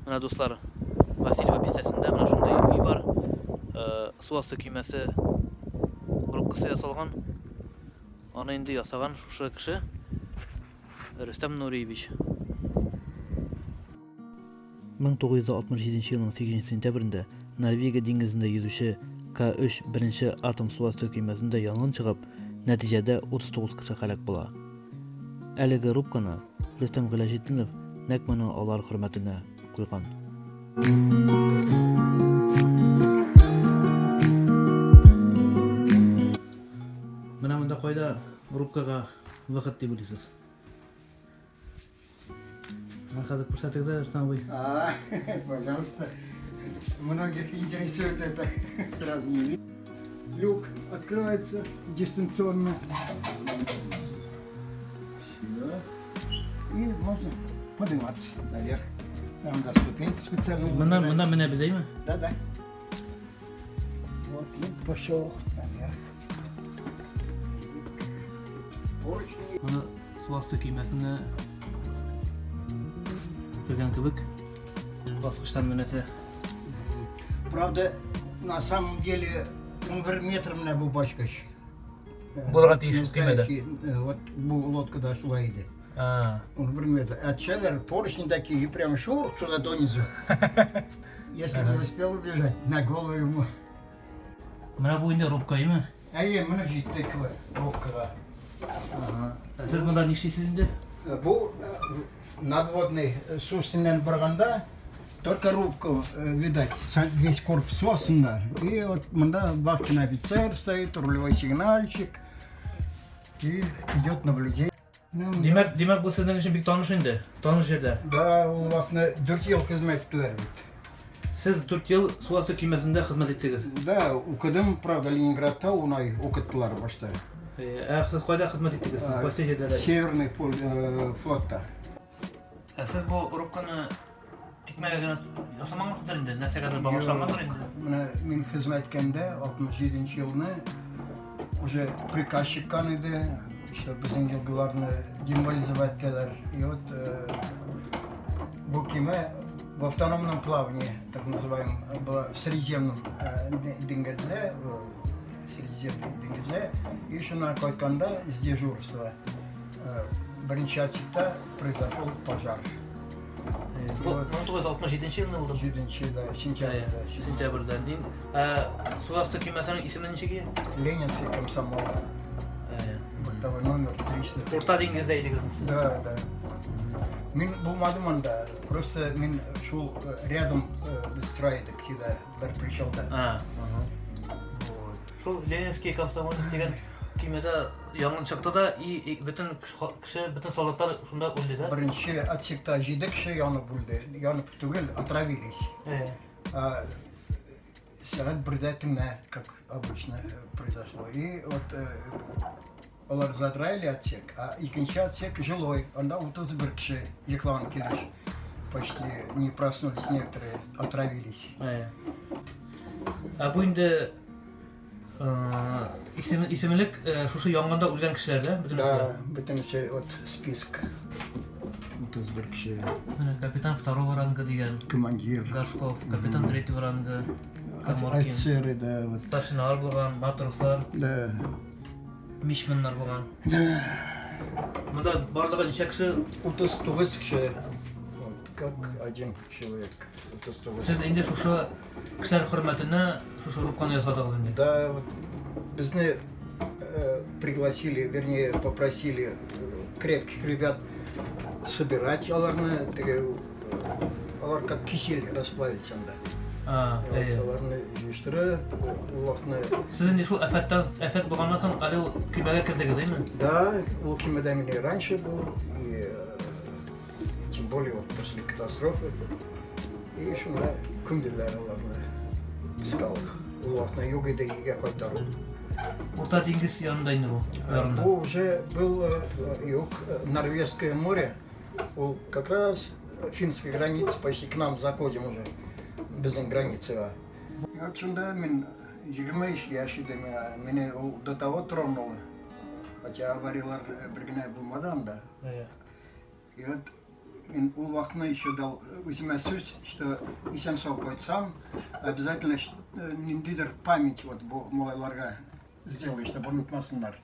Менә дуслар, Васильево бистәсендә менә шундый өй бар. Э, су асты көймәсе рубкасы ясалган. Аны инде ясаган шушы кеше Рөстәм Нуриевич. 1967 елның 8 сентябрендә Норвегия диңгезендә йөзүче К-3 беренче атом су асты көймәсендә янгын чыгып, нәтиҗәдә 39 кеше һәлак була. Әлеге рубканы Рөстәм Гыйләҗетдинов нәкъ менә алар хөрмәтенә куйган. Менә монда кайда рубкага выход дип уйлыйсыз? Менә хәзер күрсәтегез әле, Рөстәм абый. А, пожалуйста. Многих интересует это. Сразу не видно. Люк открывается дистанционно. Всё. И можно подниматься наверх. Там да, ступеньки специально. Моннан моннан выбираются. менә без әйме? Да, да. Вот, люк пошел наверх. Поручни. Моны су асты көймәсенә кергән кебек баскычтан менәсе. Правда, на самом деле 11 метр менә бу бачкач. Булырга тиеш көймәдә. Настоящий, вот бу лодкада шулай иде. А, 11 метр. А челлер поручни такие, и прям шур туда донизу. Если не успел убежать, на голову ему. Менә бу инде рубка, әйме? Әйе, менеп җиттек рубкага. Ага. Ә сез монда нишлисез инде? Бу надводный су өстеннән барганда только рубку видать, весь корпус су астында. И вот монда вахтенный офицер стоит, рулевой сигнальщик. И идет наблюдение. Ну, Димәк, димәк бу сезнең өчен бик таныш инде. Таныш җирдә. Да, ул вакытны 4 ел хезмәт иттеләр бит. Сез 4 ел су асты көймәсендә хезмәт иттегез. Да, укыдым, правда, Ленинградта 10 ай укыттылар башта. Ә сез кайда хезмәт иттегез? Сез кайсы җирләрдә? Северный флотта. Ә сез бу рубканы тикмәгә генә ясамагансыздыр инде, нәрсәгәдер багышлангандыр инде. Менә мин хезмәт иткәндә 67 елны уже приказ чыккан иде, что безнең елгыларны демобилизовать итәләр. И вот бу киме в автономном плавании, так называемом, была в Средиземном диңгездә, Средиземный диңгездә, и шуннан кайтканда с дежурства беренче отсекта произошел пожар. Бу 1967 елны булды. 7 да, сентябрьдә. Сентябрьдә. Нин, ә, су асты көймәсенең исеме ничек иде? Ленинский комсомол. Бортовой номер 300. Урта диңгездә идегез сез. Да, да. Мин булмадым анда. Просто мин шул рядом без тора идек всегда бер причалда. А, Вот. Шул Ленинский комсомолец дигән көймәдә янгын чыкты да и бөтен кеше, бөтен солдатлар шунда үлде да. Беренче отсекта 7 кеше янып үлде. Янып түгел, отравились. А, сәгать бердә төнлә, как обычно произошло. И вот алар задраили отсек, а икенче отсек жилой, анда 31 кеше йоклаган килеш. Почти не проснулись некоторые, отравились. Ә бу инде исеме исемлек шушы янгында үлгән кешеләр дә, бөтенесе. Да, бөтенесе вот список. 31 кеше. Менә капитан второго ранга дигән. Командир. Горшков, капитан третьего ранга. Каморкин. Офицеры, да, вот. Старшиналар булган, матрослар. Да. Мичманнар булган. Да. Монда барлыгы ничә кеше? 39 кеше. Вот, как один человек. 39. Сез инде шушы кешеләр хөрмәтенә шушы рубканы ясадыгыз инде. Да, вот безне пригласили, вернее, попросили крепких ребят собирать аларны, теге, алар как кисель расплавится анда. А, Вот, әйе. аларны җыештырып, ул вакытны Сез инде шул афәттән афәт булганнан соң әле ул көймәгә кердегез, әйме? Да, ул көймәдә мин и раньше был, и тем более вот после катастрофы. И шунда күмделәр аларны в скалах. Ул вакытны юк иде өйгә кайтару. Урта диңгез янында инде бу. Ярында. Бу уже был юг, Норвежское море. Ул как раз финская граница, почти к нам заходим уже. Безнең границага. И вот шунда мин 23 яшь иде миңа. Мине ул до того тронуло. Хотя авариялар бер генә булмады анда. Әйе. И вот Мин ул вакытны еще дал үземә сүз, что исән-сау кайтсам, обязательно ниндидер память вот бу малайларга сделаю, чтобы онытмасыннар.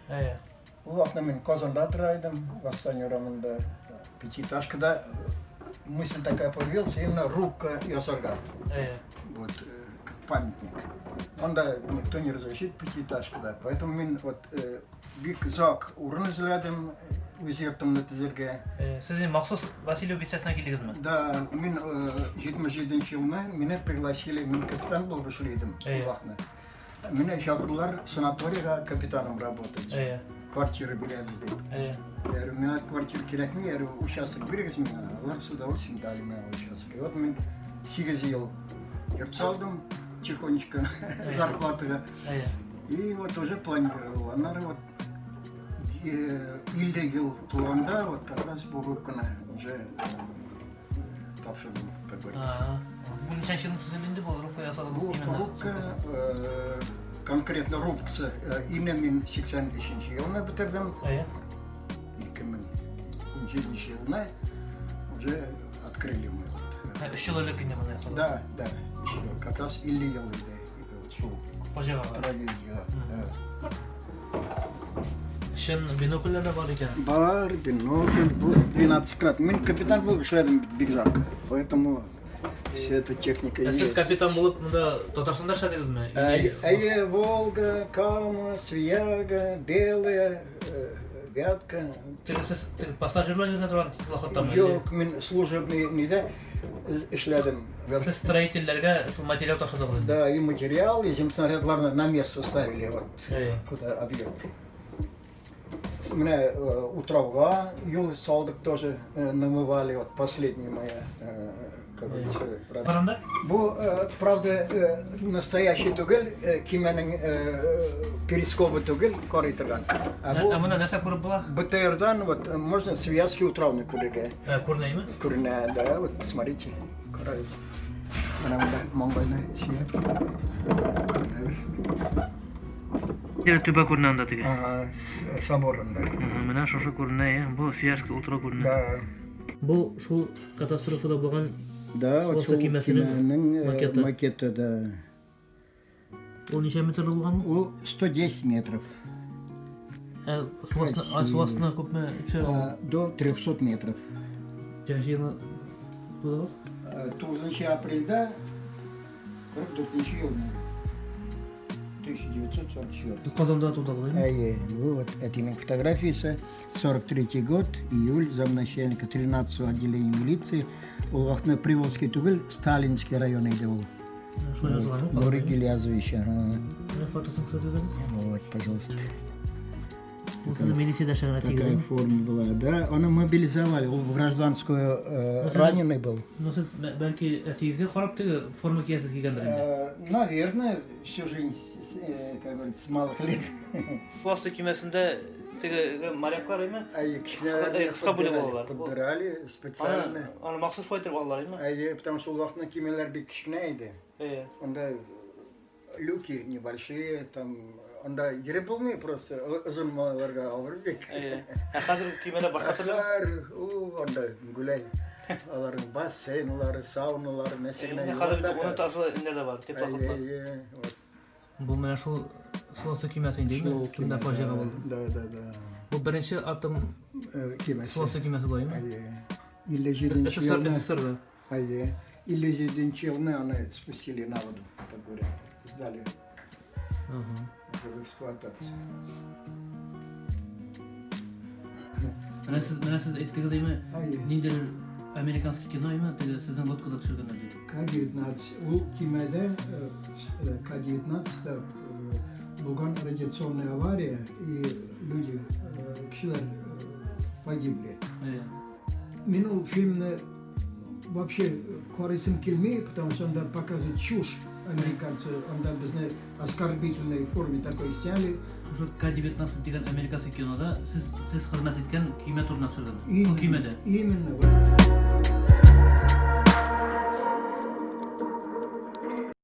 Әйе. Ул вакытта мин Казанда тора идем, Восстание урамында, пятиэтажкада. Мысль такая появилась, именно рубка ясарга. Әйе. Вот, как памятник. Анда никто не разрешит пятиэтажкада. Поэтому мин вот бик озак урын эзләдем үз йортымны төзергә. Сез инде махсус Васильево бистәсенә килдегезме? Да, мин 77 елны мине пригласили, мин капитан булып эшли идем ул вакытны. Мине чакырдылар санаторийга капитаном работать. Квартира бирәбез дип. Я говорю, миңа квартира кирәкми, я говорю, участок бирегез миңа. Алар с удовольствием дали миңа участок. И вот мин 8 ел йорт салдым, тихонечко зарплатага. И вот уже планировал. Аннары вот 50 ел тулганда вот как раз бу рубканы уже тапшырдым, как говорится. Бу ничәнче елны төзелде инде бу рубка ясалды? Бу рубка, конкретно рубкасы, именно мин 83 елны бетердем. 2017 елны уже открыли мы. Өч ел элек инде моны ясалды. Да, да, өч ел. Как раз 50 ел иде. Шул фаҗигага. Трагедия, да. Чын бинокльләр дә бар икән. Бар, бинокль, бу 12 крат. Мин капитан булып эшләдем бик озак. Поэтому вся эта техника есть. Сез капитан булып монда Татарстанда эшләдегезме? Әйе, Волга, Кама, Свияга, Белая, Вятка. Теге сез пассажирлар йөртә торган теплоходтамы? Юк, мин служебный нидә эшләдем. Сез строительләргә шул материал ташыдыгыз инде. Да, и материал, и земснарядларны на место ставили, вот куда объект. Менә утрауга юл салдык тоже, намывали, вот последняя моя, как говорится, Баранда? Бу, правда, настоящий түгел, кимәнең перискобы түгел, карый торган. Ә бу Ә монда нәрсә күреп була? БТРдан вот можно Свияжский утрауны күрергә. Күренәме? Күренә, да, вот посмотрите, карагыз. Менә монда маңгайны сөяп. Күренәдер. Теге түбә күренә анда теге. Ага, соборында. Менә шушы күренә, бу Свияжский утрау күренә. Да. Бу шул катастрофада булган Да, вот Су шул кимәсенең кимәнең макеты. макеты, да. Ул ничә метрлы булган? Ул 110 метров. Ә су астына күпме төшә ул? До 300 метров. Ничәнче елны тудыгыз? 9 апрельдә 44 елны. 1944. Казанда тудыгыз, әйеме? Әйе, бу вот әтинең фотографиясе. 43 год, июль, замначальника 13-го отделения милиции. Ул вакытны Приволжский түгел, Сталинский район иде ул. Шулай язылган. Нурик Гилязович, ага. Менә фотосын күрсәтегез. Вот, пожалуйста. Ул сезнең милициядә эшләгән Такая әтиегез. форма была, да. Аны мобилизовали, ул в гражданскую раненый был. Ну сез бәлки әтиегезгә карап теге форма киясез килгәндер инде. Наверное, всю жизнь, как говорится, с малых лет. Су асты көймәсендә теге моряклар име? Әйе, кешеләр Кыска бүлеп алалар. Подбирали специально. Аны махсус шулай итеп алалар име? Әйе, потому что ул вакытны көймәләр бик кечкенә иде. Әйе. Анда люки небольшие, там анда йөреп булмый просто, озын малайларга авыр бик. Әйе. Ә хәзер көймәләр башка төрле. Хәзер, у, анда гүләй. Аларның бассейнлары, сауналары, нәрсә генә Инде юк хәзер бит анда. уны ташлы ниләр дә бар, теплоходлар. Әйе, әйе, вот. Бу менә шул су асты көймәсе инде, Шул шунда көймә, фаҗига да, булды. Да, да, да. Бу беренче атом Көймәсе. су асты көймәсе була, әйеме? Әйе. 57 СССР, елны. СССРда. Әйе. 57 елны аны спустили на воду, как говорят. Сдали уже в эксплуатацию. Менә сез, менә сез әйттегез әйме, Әйе. ниндидер американский кино әйме, теге сезнең лодкада төшергәннәр дип. К-19. Ул көймәдә К-19 булган радиационная авария, и люди, кешеләр погибли. Әйе. Мин ул фильмны вообще карыйсым килми, потому что анда показывают чушь американцы, анда безне оскорбительной форме такой сняли. Шушы К-19 дигән американский кинода сез сез хезмәт иткән көймә турында төшергәннәр. Ул көймәдә. Именно.